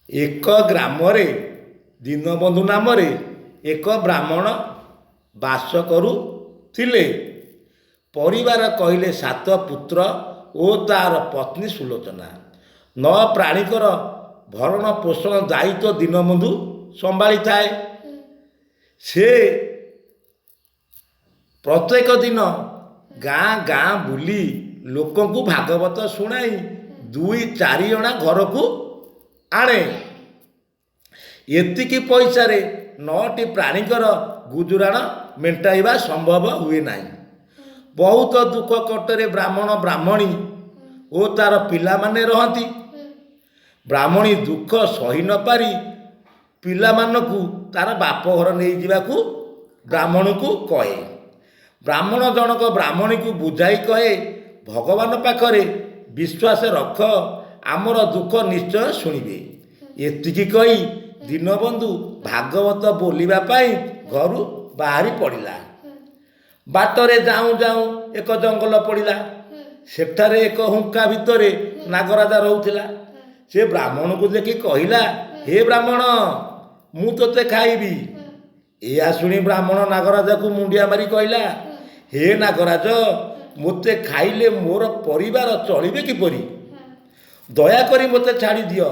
ଏକ ଗ୍ରାମରେ ଦୀନବନ୍ଧୁ ନାମରେ ଏକ ବ୍ରାହ୍ମଣ ବାସ କରୁଥିଲେ। ପରିବାର କହିଲେ ସାତ ପୁତ୍ର ଓ ତାର ପତ୍ନୀ ସୁଲୋଚନା। ନଅ ପ୍ରାଣୀଙ୍କର ଭରଣ ପୋଷଣ ଦାୟିତ୍ୱ ଦୀନବନ୍ଧୁ ସମ୍ଭାଳିଥାଏ। ସେ ପ୍ରତ୍ୟେକ ଦିନ ଗାଁ ଗାଁ ବୁଲି ଲୋକଙ୍କୁ ଭାଗବତ ଶୁଣାଇ ଦୁଇ ଚାରିଅଣା ଘରକୁ ଆଣେ। ଏତିକି ପଇସାରେ ନଅଟି ପ୍ରାଣୀଙ୍କର ଗୁଜୁରାଣ ମେଣ୍ଟାଇବା ସମ୍ଭବ ହୁଏ ନାହିଁ। ବହୁତ ଦୁଃଖ କଷ୍ଟରେ ବ୍ରାହ୍ମଣ ବ୍ରାହ୍ମଣୀ ଓ ତାର ପିଲାମାନେ ରହନ୍ତି। ବ୍ରାହ୍ମଣୀ ଦୁଃଖ ସହି ନପାରି ପିଲାମାନଙ୍କୁ ତାର ବାପଘର ନେଇଯିବାକୁ ବ୍ରାହ୍ମଣକୁ କହେ। ବ୍ରାହ୍ମଣ ଜଣକ ବ୍ରାହ୍ମଣୀକୁ ବୁଝାଇ କହେ, ଭଗବାନ ପାଖରେ ବିଶ୍ୱାସ ରଖ, ଆମର ଦୁଃଖ ନିଶ୍ଚୟ ଶୁଣିବେ। ଏତିକି କହି ଦୀନବନ୍ଧୁ ଭାଗବତ ବୋଲିବା ପାଇଁ ଘରୁ ବାହାରି ପଡ଼ିଲା। ବାଟରେ ଯାଉଁ ଯାଉଁ ଏକ ଜଙ୍ଗଲ ପଡ଼ିଲା। ସେଠାରେ ଏକ ହୁଙ୍କା ଭିତରେ ନାଗରାଜା ରହୁଥିଲା। ସେ ବ୍ରାହ୍ମଣକୁ ଦେଖି କହିଲା, ହେ ବ୍ରାହ୍ମଣ, ମୁଁ ତୋତେ ଖାଇବି। ଏହା ଶୁଣି ବ୍ରାହ୍ମଣ ନାଗରାଜାକୁ ମୁଣ୍ଡିଆ ମାରି କହିଲା, ହେ ନାଗରାଜ, ମୋତେ ଖାଇଲେ ମୋର ପରିବାର ଚଳିବେ କିପରି? ଦୟାକରି ମୋତେ ଛାଡ଼ିଦିଅ।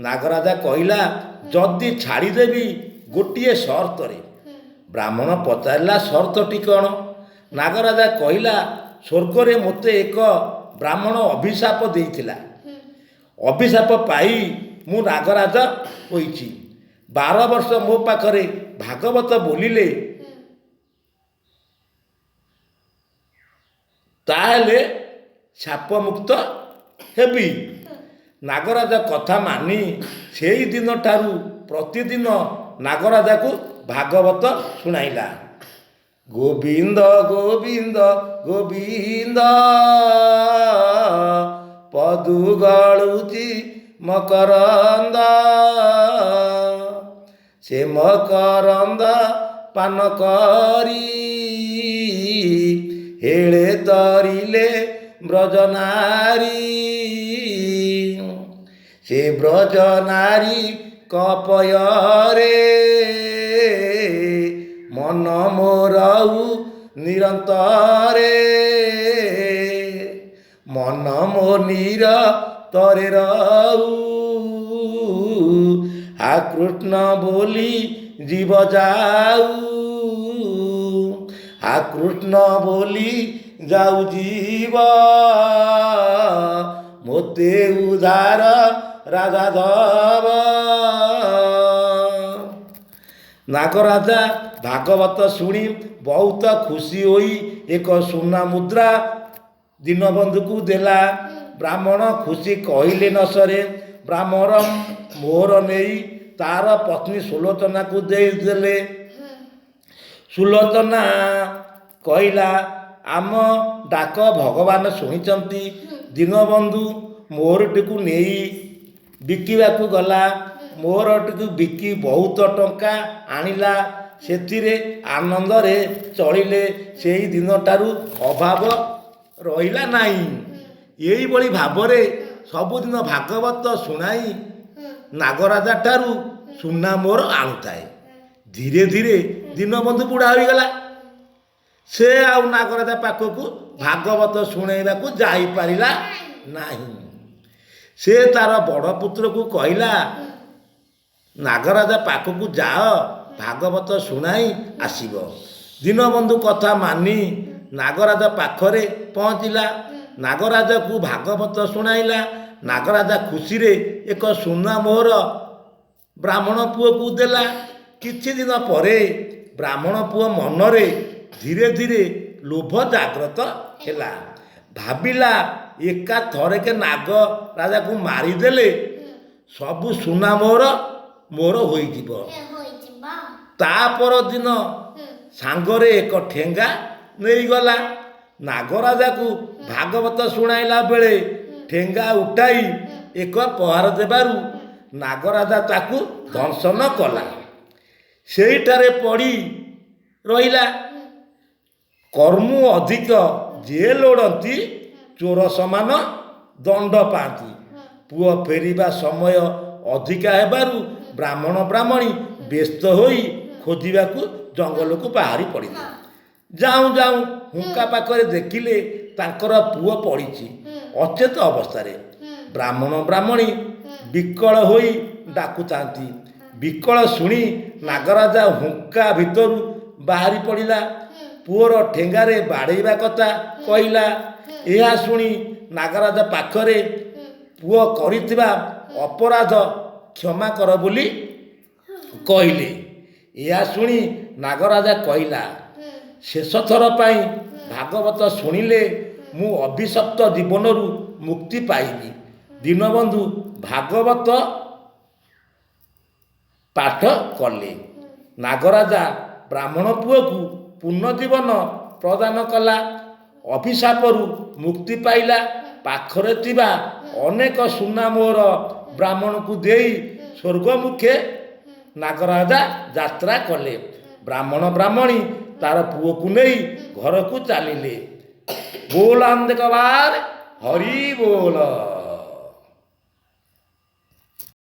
ନାଗରାଜା କହିଲା, ଯଦି ଛାଡ଼ିଦେବି ଗୋଟିଏ ସର୍ତ୍ତରେ। ବ୍ରାହ୍ମଣ ପଚାରିଲା, ସର୍ତ୍ତଟି କ'ଣ? ନାଗରାଜା କହିଲା, ସ୍ୱର୍ଗରେ ମୋତେ ଏକ ବ୍ରାହ୍ମଣ ଅଭିଶାପ ଦେଇଥିଲା। ଅଭିଶାପ ପାଇ ମୁଁ ନାଗରାଜ ହୋଇଛି। 12 ବର୍ଷ ମୋ ପାଖରେ ଭାଗବତ ବୋଲିଲେ ତାହେଲେ ଶାପମୁକ୍ତ ହେବି। ନାଗରାଜ କଥା ମାନି ସେଇ ଦିନଠାରୁ ପ୍ରତିଦିନ ନାଗରାଜାକୁ ଭାଗବତ ଶୁଣାଇଲା। ଗୋବିନ୍ଦ ଗୋବିନ୍ଦ ଗୋବିନ୍ଦ ପଦୁ ଗଳୁଛି ମକରନ୍ଦ, ସେ ମକରନ୍ଦ ପାନ କରି ହେଳେ ତରିଲେ ବ୍ରଜନାରୀ, ସେ ବ୍ରଜନାରୀ କପୟରେ ମନ ମୋରଉ ନିରନ୍ତରେ, ମନ ମୋ ନିରତରେ ରହୁ। ହା କୃଷ୍ଣ ବୋଲି ଜୀବ ଯାଉ, ହା କୃଷ୍ଣ ବୋଲି ଯାଉ ଜୀବ, ମୋତେ ଉଦ୍ଧାର ରାଧା ଧବ। ନାଗରାଜା ଭାଗବତ ଶୁଣି ବହୁତ ଖୁସି ହୋଇ ଏକ ସୁନା ମୁଦ୍ରା ଦୀନବନ୍ଧୁକୁ ଦେଲା। ବ୍ରାହ୍ମଣ ଖୁସି କହିଲେ ନ ସରେ। ବ୍ରାହ୍ମଣ ମୋହର ନେଇ ତାର ପତ୍ନୀ ସୁଲୋଚନାକୁ ଦେଇଦେଲେ। ସୁଲୋଚନା କହିଲା, ଆମ ଡାକ ଭଗବାନ ଶୁଣିଛନ୍ତି। ଦୀନବନ୍ଧୁ ମୋହରଟିକୁ ନେଇ ବିକିବାକୁ ଗଲା। ମୋହରଟିକୁ ବିକି ବହୁତ ଟଙ୍କା ଆଣିଲା। ସେଥିରେ ଆନନ୍ଦରେ ଚଳିଲେ। ସେଇ ଦିନଠାରୁ ଅଭାବ ରହିଲା ନାହିଁ। ଏଇଭଳି ଭାବରେ ସବୁଦିନ ଭାଗବତ ଶୁଣାଇ ନାଗରାଜା ଠାରୁ ସୁନା ମୋହର ଆଣୁଥାଏ। ଧୀରେ ଧୀରେ ଦୀନବନ୍ଧୁ ବୁଢ଼ା ହୋଇଗଲା। ସେ ଆଉ ନାଗରାଜା ପାଖକୁ ଭାଗବତ ଶୁଣାଇବାକୁ ଯାଇପାରିଲା ନାହିଁ। ସେ ତାର ବଡ଼ ପୁତ୍ରକୁ କହିଲା, ନାଗରାଜା ପାଖକୁ ଯାଅ, ଭାଗବତ ଶୁଣାଇ ଆସିବ। ଦୀନବନ୍ଧୁ କଥା ମାନି ନାଗରାଜ ପାଖରେ ପହଞ୍ଚିଲା। ନାଗରାଜକୁ ଭାଗବତ ଶୁଣାଇଲା। ନାଗରାଜା ଖୁସିରେ ଏକ ସୁନା ମୋହର ବ୍ରାହ୍ମଣ ପୁଅକୁ ଦେଲା। କିଛି ଦିନ ପରେ ବ୍ରାହ୍ମଣ ପୁଅ ମନରେ ଧୀରେ ଧୀରେ ଲୋଭ ଜାଗ୍ରତ ହେଲା। ଭାବିଲା, ଏକା ଥରକେ ନାଗ ରାଜାକୁ ମାରିଦେଲେ ସବୁ ସୁନା ମୋହର ମୋର ହୋଇଯିବ। ତା ପରଦିନ ସାଙ୍ଗରେ ଏକ ଠେଙ୍ଗା ନେଇଗଲା। ନାଗରାଜାକୁ ଭାଗବତ ଶୁଣାଇଲା ବେଳେ ଠେଙ୍ଗା ଉଠାଇ ଏକ ପ୍ରହାର ଦେବାରୁ ନାଗରାଜା ତାକୁ ଦଂଶନ କଲା। ସେଇଠାରେ ପଡ଼ି ରହିଲା। କର୍ମୁ ଅଧିକ ଯେ ଲୋଡ଼ନ୍ତି, ଚୋର ସମାନ ଦଣ୍ଡ ପାଆନ୍ତି। ପୁଅ ଫେରିବା ସମୟ ଅଧିକା ହେବାରୁ ବ୍ରାହ୍ମଣ ବ୍ରାହ୍ମଣୀ ବ୍ୟସ୍ତ ହୋଇ ଖୋଜିବାକୁ ଜଙ୍ଗଲକୁ ବାହାରି ପଡ଼ିଲେ। ଯାଉଁ ଯାଉଁ ହୁଙ୍କା ପାଖରେ ଦେଖିଲେ ତାଙ୍କର ପୁଅ ପଡ଼ିଛି ଅଚେତ ଅବସ୍ଥାରେ। ବ୍ରାହ୍ମଣ ବ୍ରାହ୍ମଣୀ ବିକଳ ହୋଇ ଡାକୁଥାନ୍ତି। ବିକଳ ଶୁଣି ନାଗରାଜା ହୁଙ୍କା ଭିତରୁ ବାହାରି ପଡ଼ିଲା। ପୁଅର ଠେଙ୍ଗାରେ ବାଡ଼େଇବା କଥା କହିଲା। ଏହା ଶୁଣି ନାଗରାଜା ପାଖରେ ପୁଅ କରିଥିବା ଅପରାଧ କ୍ଷମା କର ବୋଲି କହିଲେ। ଏହା ଶୁଣି ନାଗରାଜା କହିଲା, ଶେଷଥର ପାଇଁ ଭାଗବତ ଶୁଣିଲେ ମୁଁ ଅଭିଶପ୍ତ ଜୀବନରୁ ମୁକ୍ତି ପାଇବି। ଦୀନବନ୍ଧୁ ଭାଗବତ ପାଠ କଲେ। ନାଗରାଜା ବ୍ରାହ୍ମଣ ପୁଅକୁ ପୁନର୍ଜୀବନ ପ୍ରଦାନ କଲା। ଅଭିଶାପରୁ ମୁକ୍ତି ପାଇଲା। ପାଖରେ ଥିବା ଅନେକ ସୁନା ମୋହର ବ୍ରାହ୍ମଣକୁ ଦେଇ ସ୍ୱର୍ଗମୁଖେ ନାଗରାଜା ଯାତ୍ରା କଲେ। ବ୍ରାହ୍ମଣ ବ୍ରାହ୍ମଣୀ ତାର ପୁଅକୁ ନେଇ ଘରକୁ ଚାଲିଲେ। ବୋଲ ଆନନ୍ଦ କବାର ହରି ବୋଲ।